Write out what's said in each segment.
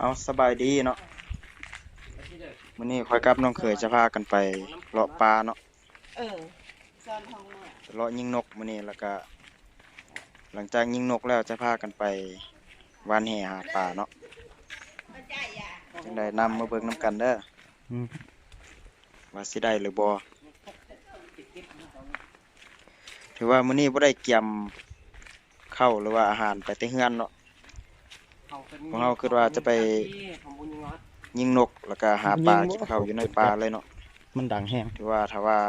ເອົາ ສະບາຍດີເນາະ, ມື້ນີ້ຂ້ອຍກັບນ້ອງເຂີຍຈະພາກັນໄປເລາະປ່າເນາະ, ເອີ ສອນທອງເມືອງ ເລາະຍິງນົກມື້ນີ້. ແລ້ວກະຫຼັງຈາກຍິງນົກແລ້ວ ຈະພາກັນໄປຫວ່ານແຫຫາປາເນາະ. ຈັ່ງໃດນຳມາເບິ່ງນຳກັນເດີ ອືມ ວ່າຊິໄດ້ຫຼືບໍ່. ຖືວ່າມື້ນີ້ບໍ່ໄດ້ກຽມເຂົ້າ ຫຼືວ່າອາຫານໄປແຕ່ເຮືອນເນາະ. ພວກເຮົາຄິດວ່າຈະໄປຍິງນົກ ແລ້ວກະຫາປາກິນເຂົ້າຢູ່ໃນປ່າເລີຍເນາະ. ມັນດັງແຮງ. ຖືວ່າຖ້າວ່າ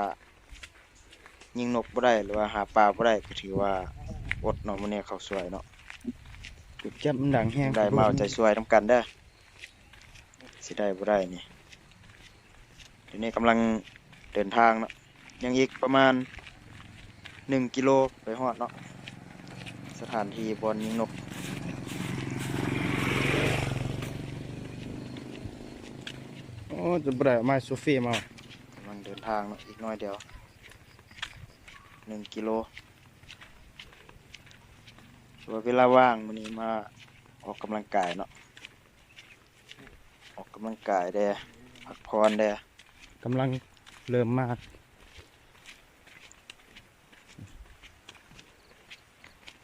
ຍິງນົກບໍ່ໄດ້ ຫຼືວ່າຫາປາບໍ່ໄດ້ ກໍຖືວ່າອົດເນາະ ມື້ນີ້ເຂົ້າສວຍເນາະ. ແກັບມັນດັງແຮງ. ໄດ້ມາເອົາໃຈຊ່ວຍນຳກັນເດີ ຊິໄດ້ບໍ່ໄດ້ນີ້. ດຽວນີ້ກຳລັງເດີນທາງເນາະ, ຍັງອີກປະມານໜຶ່ງກິໂລໄປຮອດເນາະ ສະຖານທີ່ບ່ອນຍິງນົກ. ໂອ້ ຈະບໍ່ໄດ້ເອົາໄມ້ໂຊເຟມາ. ກຳລັງເດີນທາງເນາະ ອີກໜ້ອຍດຽວ ໜຶ່ງກິໂລ. ຖືວ່າເວລາວ່າງມື້ນີ້ມາອອກກຳລັງກາຍເນາະ. ອອກກຳລັງກາຍແດ່ ພັກຜ່ອນແດ່. ກຳລັງເລີ່ມມາ.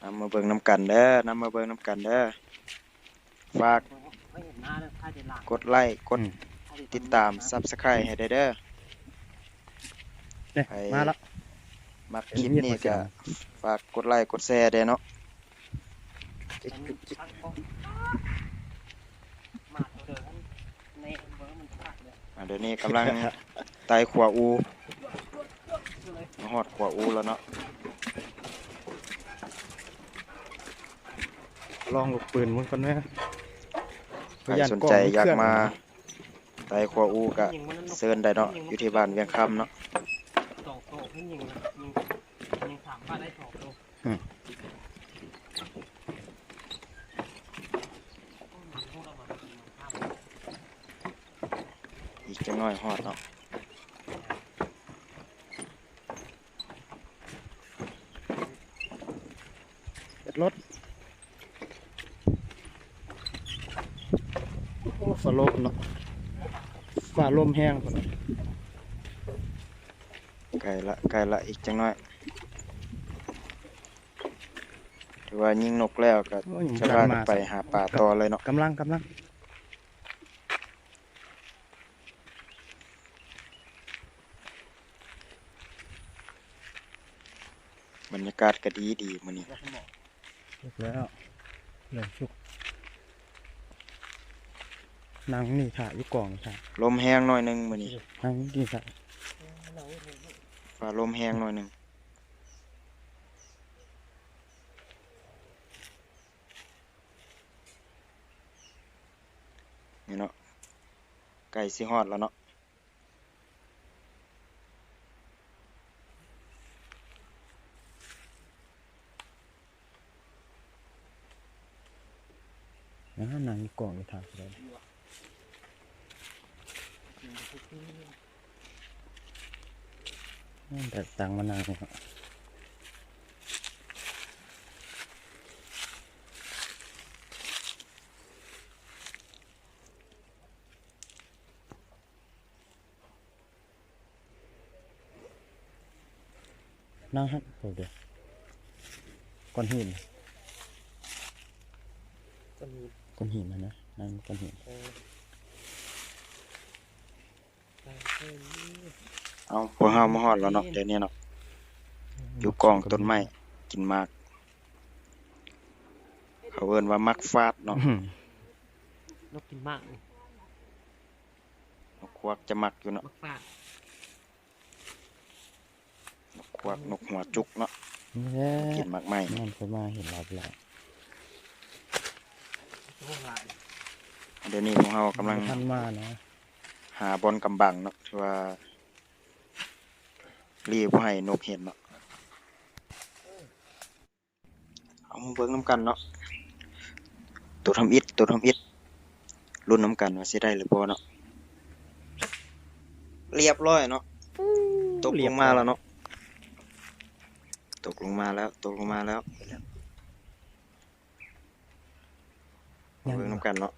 ນຳມາເບິ່ງນຳກັນເດີ ນຳມາເບິ່ງນຳກັນເດີ. ຝາກກົດໄລ້ ກົດ ອືມ ຕິດຕາມ Subscribe ໃຫ້ແດ່ເດີ. ນີ້ ໃຜ ມາລະ ມັກຄລິບນີ້ກະຝາກກົດໄລ້ກົດແຊແດ່ເນາະ. ອາ ດຽວນີ້ກຳລັງໄຕ່ຂວາອູ ມາຮອດຂວາອູແລ້ວເນາະ. ລອງລູກປືນເບິ່ງກ່ອນແດ່. ໃຜສົນໃຈຢາກມາໄຕ່ຂວາອູກະເຊີນໄດ້ເນາະ ຢູ່ທີ່ບ້ານວຽງຄຳເນາະ. ສອງໂຕ ຍິງ ຍິງສາມບາດໄດ້ສອງໂຕ. ອືມ ອີກຈັກໜ້ອຍຮອດເນາະ. ເຮັດລົດ. ໂອ້ ຟ້າລົມເນາະ ຟ້າລົມແຮງພຸ້ນ. ໃກ້ລະ ໃກ້ລະ ອີກຈັກໜ້ອຍ. ຖືວ່າຍິງນົກແລ້ວກະ ໂອ້ຍ ຈະພາກັນໄປຫາປາຕໍ່ເລີຍເນາະ. ກຳລັງ ກຳລັງ. ບັນຍາກາດກະດີດີມື້ນີ້. ສຸກແລ້ວ ເລີ່ມສຸກ. ນັ່ງນີ້ຖ້າ ຢູ່ກອງນີ້ຖ້າ. ລົມແຮງໜ້ອຍໜຶ່ງມື້ນີ້. ນັ່ງນີ້ຖ້າ. ຟ້າລົມແຮງໜ້ອຍໜຶ່ງ. ນີ້ເນາະ ໃກ້ຊິຮອດແລ້ວເນາະ. ອ່າ ນັ່ງຢູ່ກອງຢູ່ທາງກໍໄດ້. ແຕ່ຕັ້ງມານັ່ງນີ້ເນາະ. ນັ່ງຫັ້ນ ໂອເຄ ກ້ອນຫີນ ກ້ອນຫີນ ກ້ອນຫີນຫັ້ນນະ ນັ່ງກ້ອນຫີນ. ເອີ ເອົາ ພວກເຮົາມາຮອດແລ້ວເນາະ ດຽວນີ້ເນາະ ຢູ່ກອງຕົ້ນໄມ້ ກິນໝາກ ເຂົາເອີ້ນວ່າໝາກຟາດເນາະ. ອືມ ນົກກິນໝາກ ນົກຄວາກຈະມັກຢູ່ເນາະ ໝາກຟາດ. ນົກຄວາກ ນົກຫົວຈຸກເນາະ ນີ້ແຫຼະ ກິນໝາກໄມ້. ນັ້ນຂ້ອຍມາເຫັນຫຼາຍແລ້ວ ດຽວນີ້ພວກເຮົາກຳລັງ ບໍ່ທັນມານະ ຫາບ່ອນກຳບັງເນາະ ຖືວ່າຫຼີ່ບໍ່ໃຫ້ນົກເຫັນເນາະ. ເອົາມາເບິ່ງນຳກັນເນາະ ໂຕທຳອິດ ໂຕທຳອິດ ລຸ້ນນຳກັນວ່າຊິໄດ້ຫຼືບໍ່ເນາະ. ລຽບຮ້ອຍເນາະ ຕົກລົງມາແລ້ວເນາະ ຕົກລົງມາແລ້ວ ຕົກລົງມາແລ້ວ. ມາເບິ່ງນຳກັນເນາະ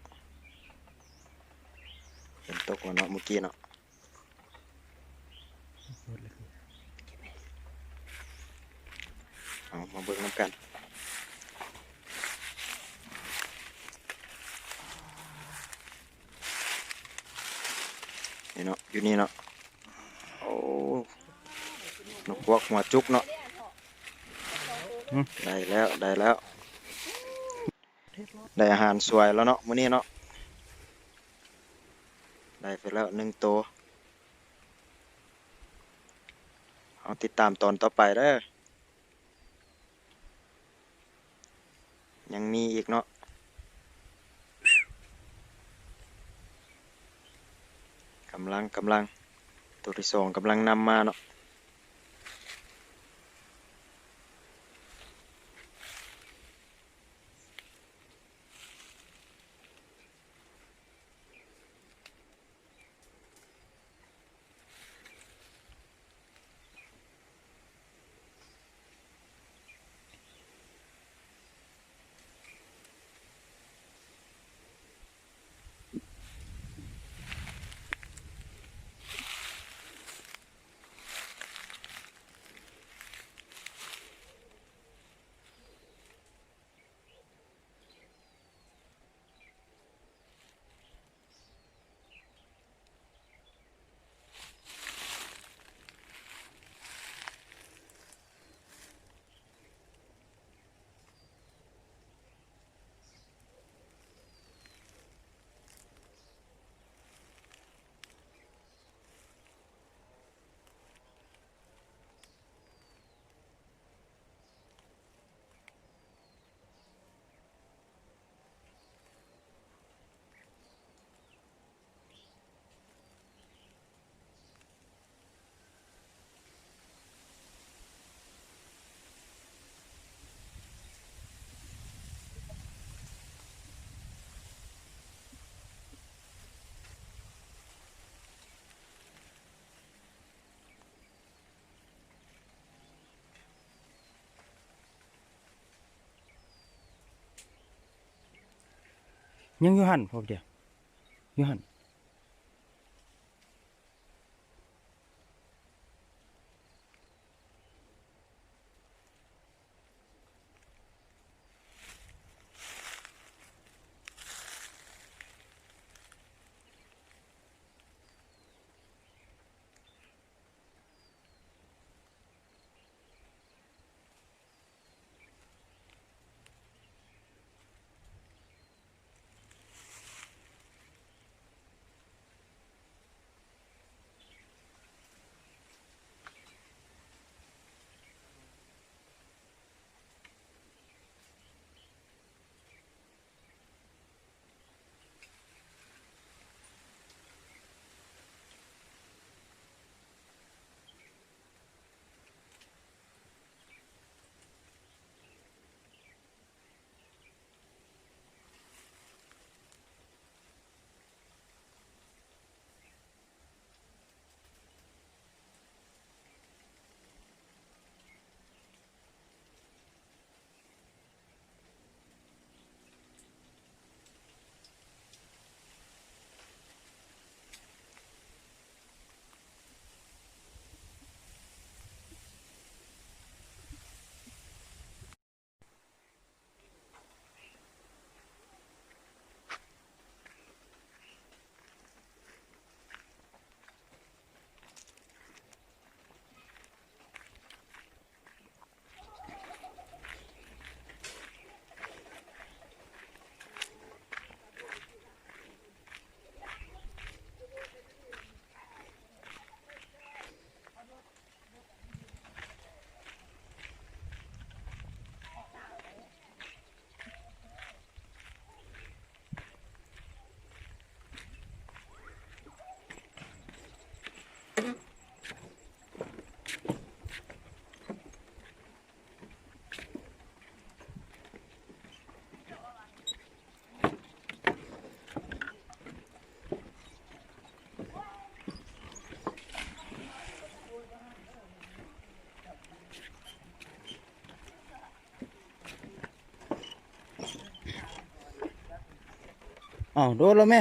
ຕົກແລ້ວເນາະ ມື້ກີ້ເນາະ. ເອົາ ມາເບິ່ງນຳກັນ ນີ້ເນາະ ຢູ່ນີ້ເນາະ. ໂອ້ ນົກຮວກຫົວຈຸກເນາະ. ອືມ ໄດ້ແລ້ວ ໄດ້ແລ້ວ ໄດ້ອາຫານສວຍແລ້ວເນາະ ມື້ນີ້ເນາະ. ໄດ້ໄປແລ້ວໜຶ່ງໂຕ. ເຮົາຕິດຕາມຕອນຕໍ່ໄປເດີ້. ຍັງມີອີກເນາະ. ກຳລັງ ກຳລັງ ໂຕທີສອງກຳລັງນຳມາເນາະ. ຍັງຢູ່ຫັ້ນ ພໍ່ເດ ຢູ່ຫັ້ນ. ອ້າວ ໂດດແລ້ວແມ່.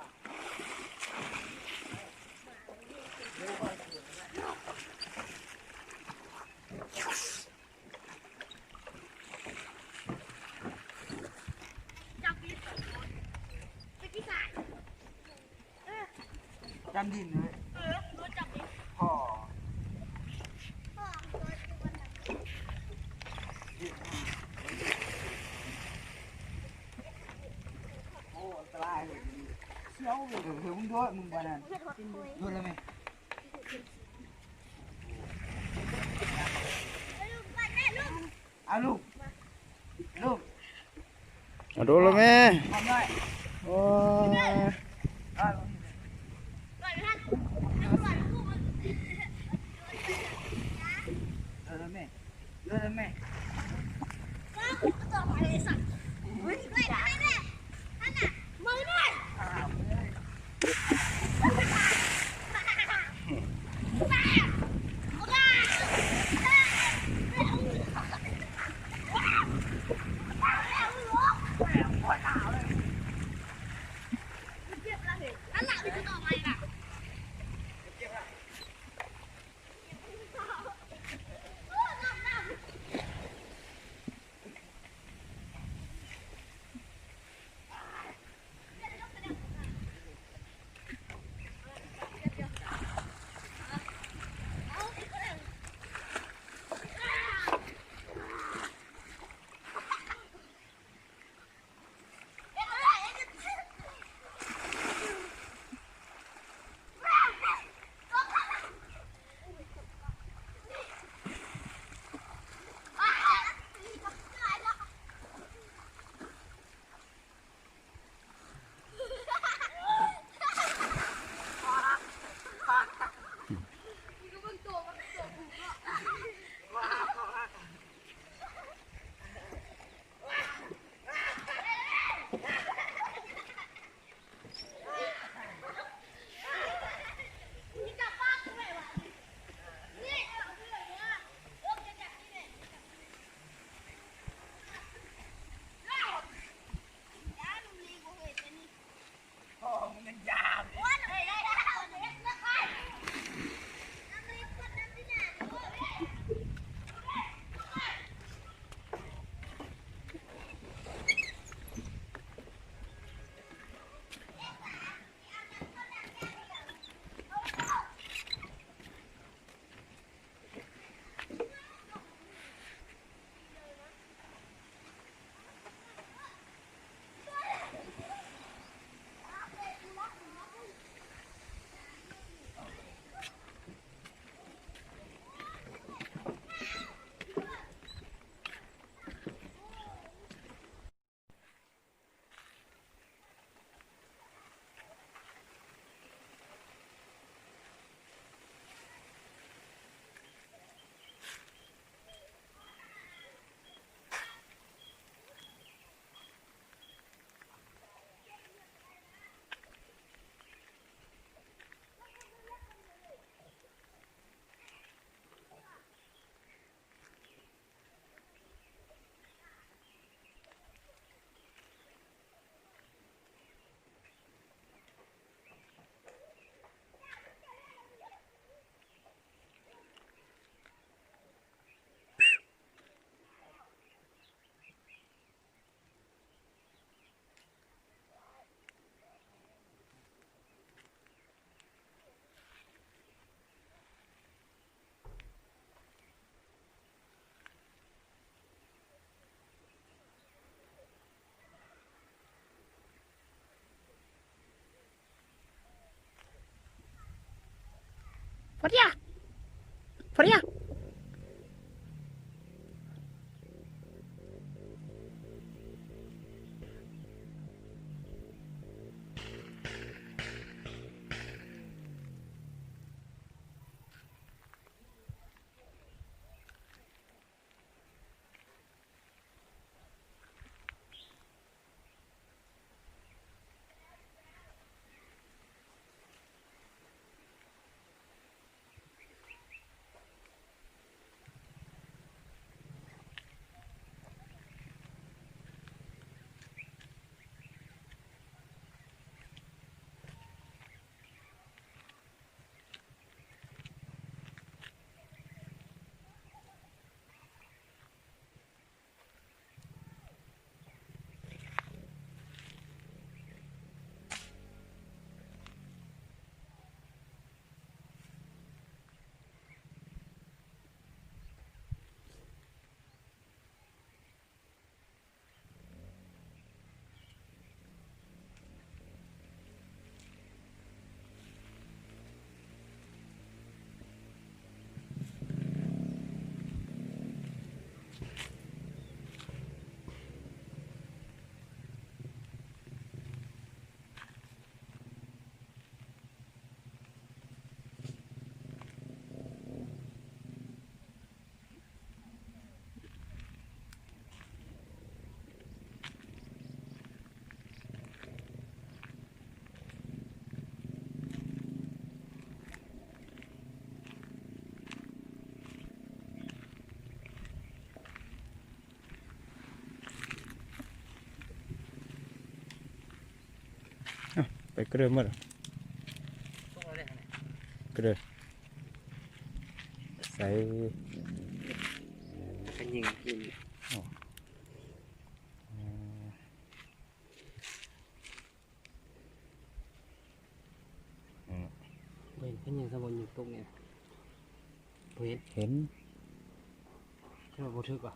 ຈຳດິນເລີຍ ເອີ ໂດນຈັບດິ ພໍ ໂອ້ ອັນຕະລາຍເລີຍ ສຽວເລີຍ ເອີ ເອີ ມຶງໂດດ ມຶງບໍ່ນັ້ນ ໂດດແລ້ວແມ່ ເອົາລູກ ລູກ ເອົາໂດດແລ້ວແມ່ ໂອ້ຍ ໂດດແລ້ວແມ່ ໂດດແລ້ວແມ່ What ya? ພະເດ. ອ້າວ ໄປເກີເໝິດ ເກີໃສ່ ກະຍິງກິນ ອໍ ອືມ ບໍ່ເຫັນເພິ່ນຍິງຊະ ບໍ່ຍິງຕົກນີ້ ບໍ່ເຫັນ ເຫັນ ຄືວ່າບໍ່ຖືກຫວາ?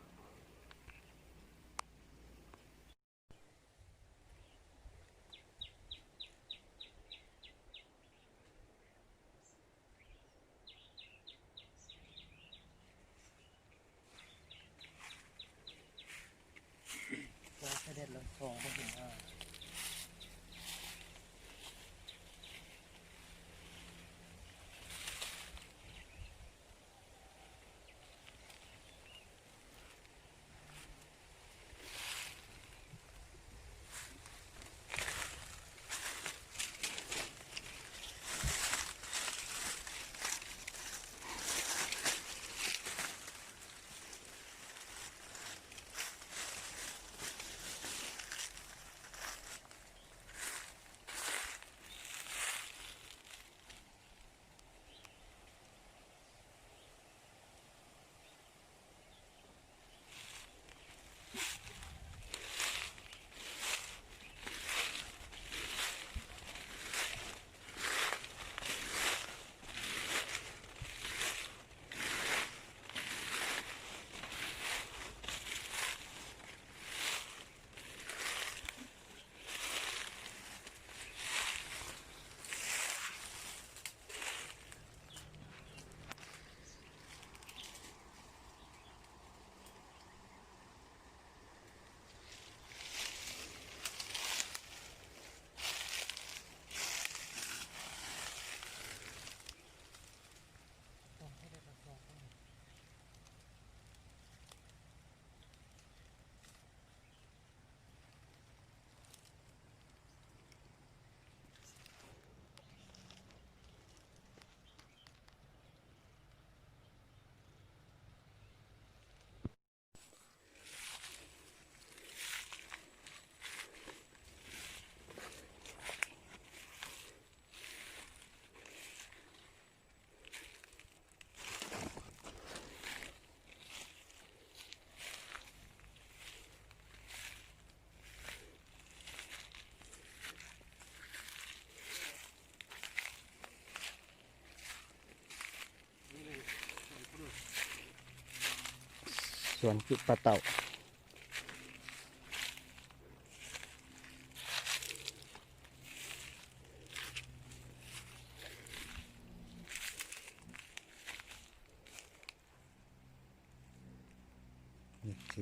ສວນຈຸປາເຕົາ. ເ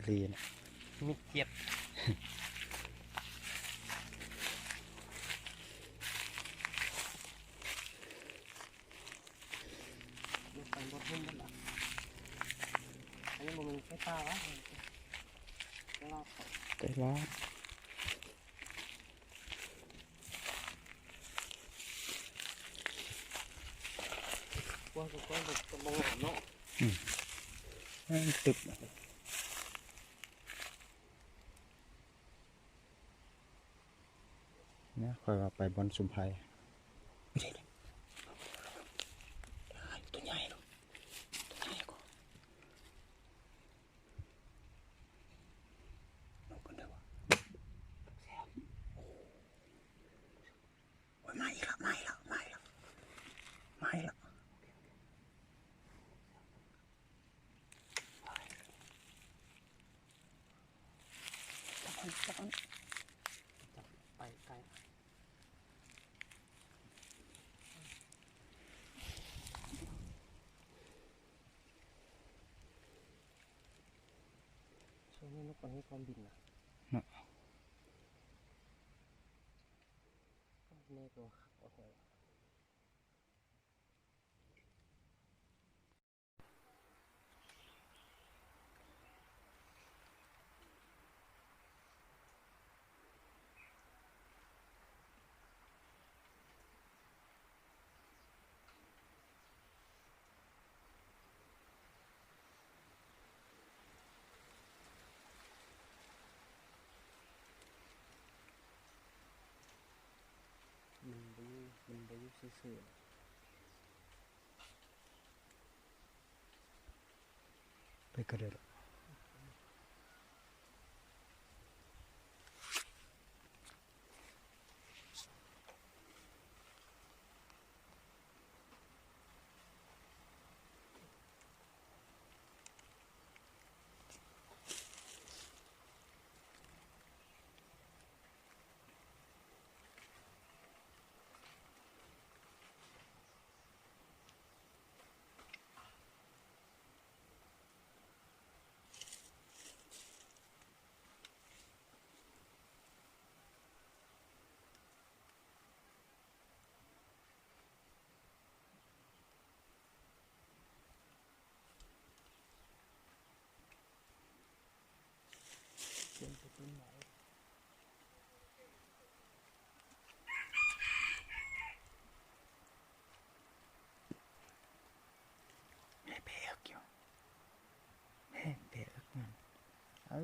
ເລີຍນະ ມິດເຈັບ ໄປບໍ່ເຖິງເບິດລະ ອັນນີ້ບໍ່ແມ່ນໄຟຟ້າຫວາ? ໄຟລາວ ໄຟລາວ. ກວ້າງກະກວ້າງ ກະບໍ່ງາມເນາະ. ອືມ ແມ່ນຕຶບ ນະ ຂ້ອຍວ່າໄປບ່ອນຊຸມໄພ ຕົວໃຫຍ່ເນາະ ຕົວໃຫຍ່ກວ່າ. ໂອ້ຍ ມາອີກລະ ມາອີກລະ ມາອີກລະ ມາອີກລະ ຈັບມັນ ຈັບມັນ ໄປໄກ. ຊ່ວງນີ້ນົກມັນມີຄວາມບິນນະ ເນາະ ແນ່ຕົວຄັກ ໂອເຄ. ມັນບໍ່ຢູ່ ມັນບໍ່ຢູ່ຊື່ໆ ໄປກະເດີດ. ແມ່ແພເອິກຢູ່ ແມ່ແພເອິກມັນ ເອີ.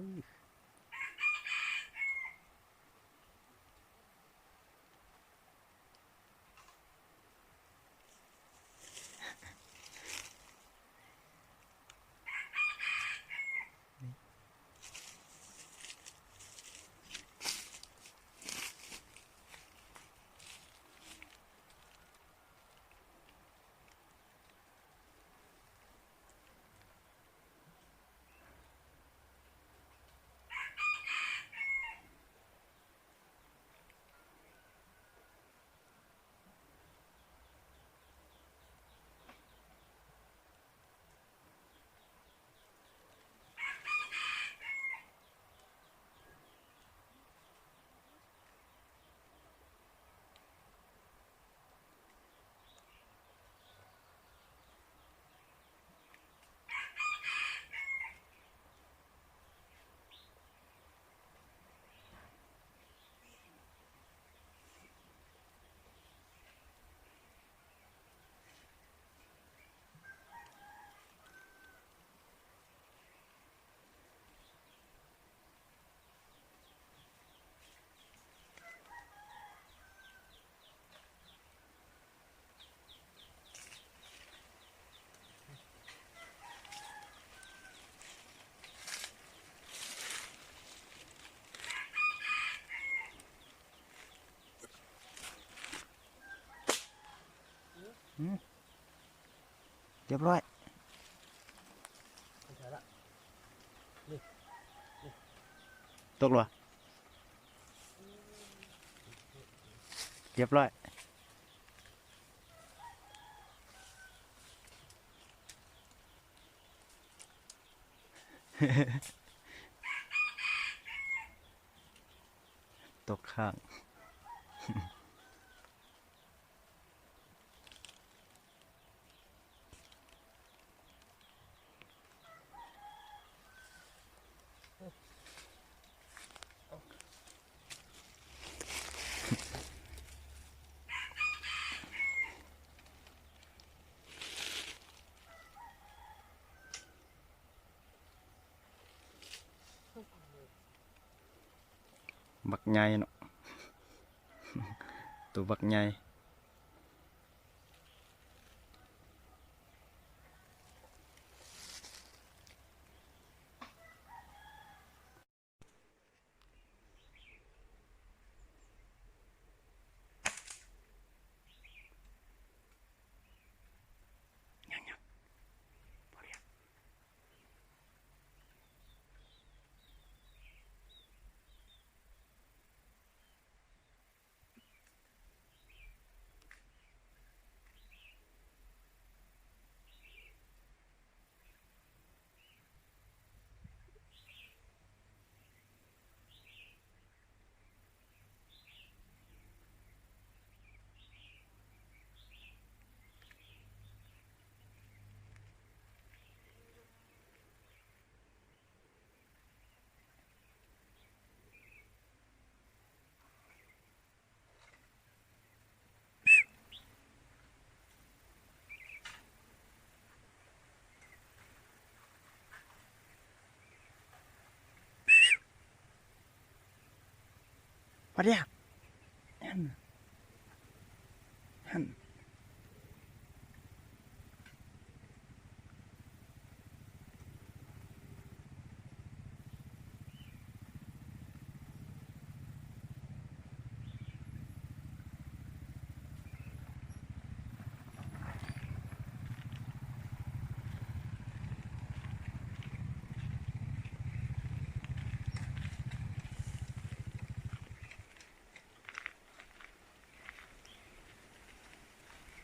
ຮຽບຮ້ອຍ ຕົກລະ ຮຽບຮ້ອຍ. ຕົກຄ້າງ. ບັກໃຫຍ່ເນາະ ໂຕບັກໃຫຍ່. ປາດຽກ ຫັ້ນ ຫັ້ນ.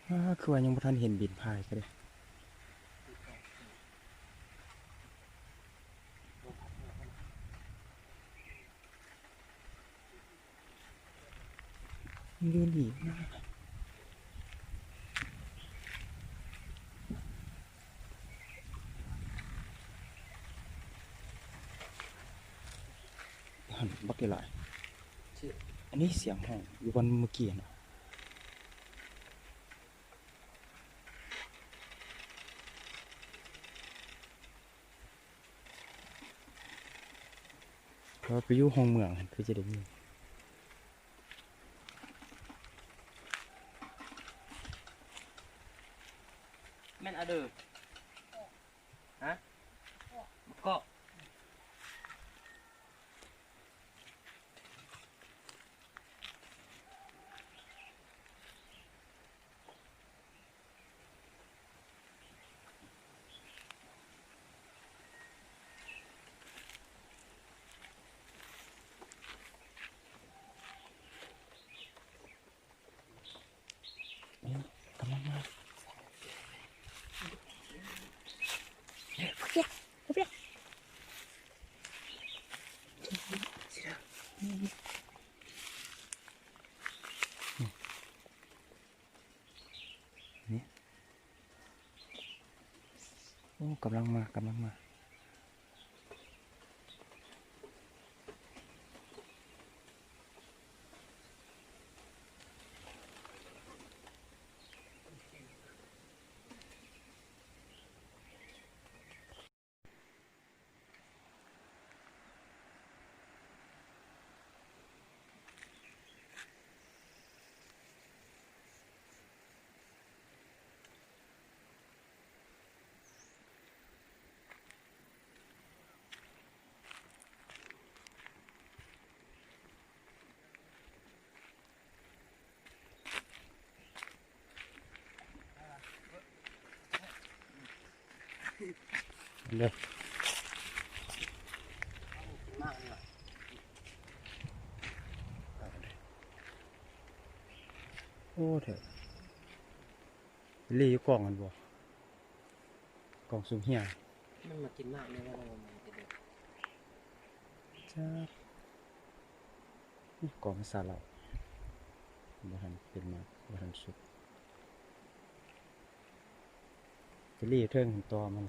ອ້າ ຄືວ່າຍັງບໍ່ທັນເຫັນບິນພາຍກະເດ້. ຢູ່ນີ້ ຫັ້ນ ບັກຫຼາຍ. ອັນນີ້ສຽງຫ້ອງຢູ່ວັນມື້ກີ້ຫັ້ນນະ. ເຂົາໄປຢູ່ຫ້ອງເມືອງຫັ້ນ ຄືຈະໄດ້ຍິນ. ແມ່ນອາເດີ ຮະ ເກາະ. ກຳລັງມາ. ນີ້ ໂອ້ ກຳລັງມາ ກຳລັງມາ. ເດີ ໂອ້ ເທີ ເລຢູ່ກ້ອງຫັ້ນບໍ່? ກ້ອງຊຸມເຮຍ ມັນມາກິນໝາກແນ່ວ່າ ມັນມາກິນເດີ ຈັກ. ກອງສາເຫຼົ້າ ບໍ່ທັນເປັນໝາກ ບໍ່ທັນສຸກ. ຈະລີ້ເທິງຫັ້ນຕໍ່ມັນ.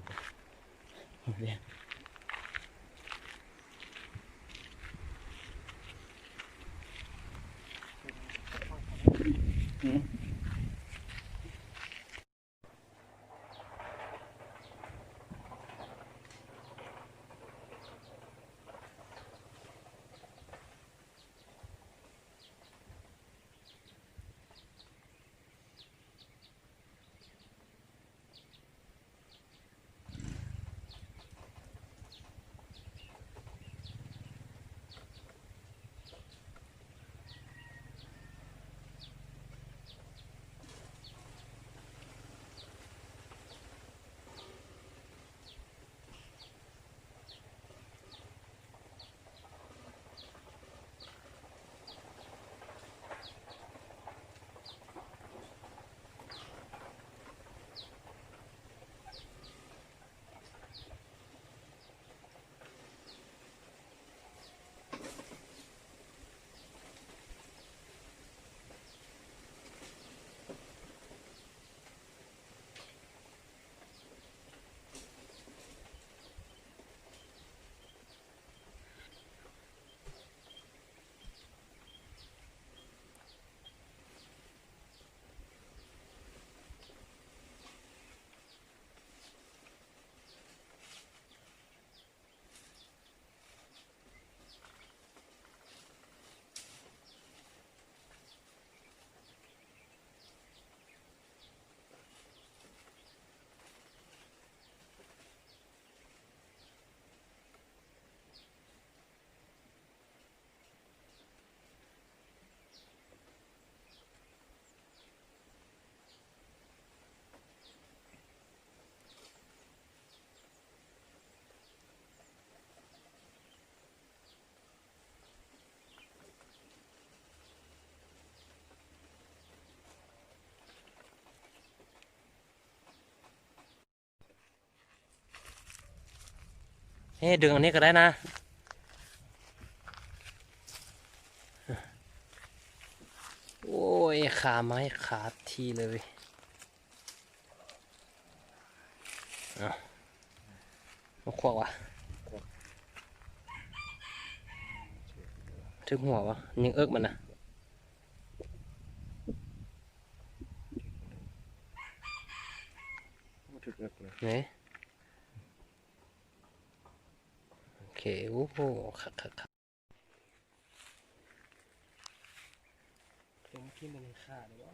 ເອີ ດຶງອັນນີ້ກໍໄດ້ນະ. ໂອ້ຍ ຄາໄມ້ຄາທີ່ເລີຍ. ເອົາ ມາຂວາກວະ ຖືກຫົວວະ ຍິງເອິກມັນນະ. ບໍ່ຖືກເອິກເລີຍ ນີ້ ໂອເຄ. ໂອ້ໂຫ ຄັກໆໆ. ຕົວເມື່ອກີ້ມັນຍັງຄາດຢູ່ບໍ່?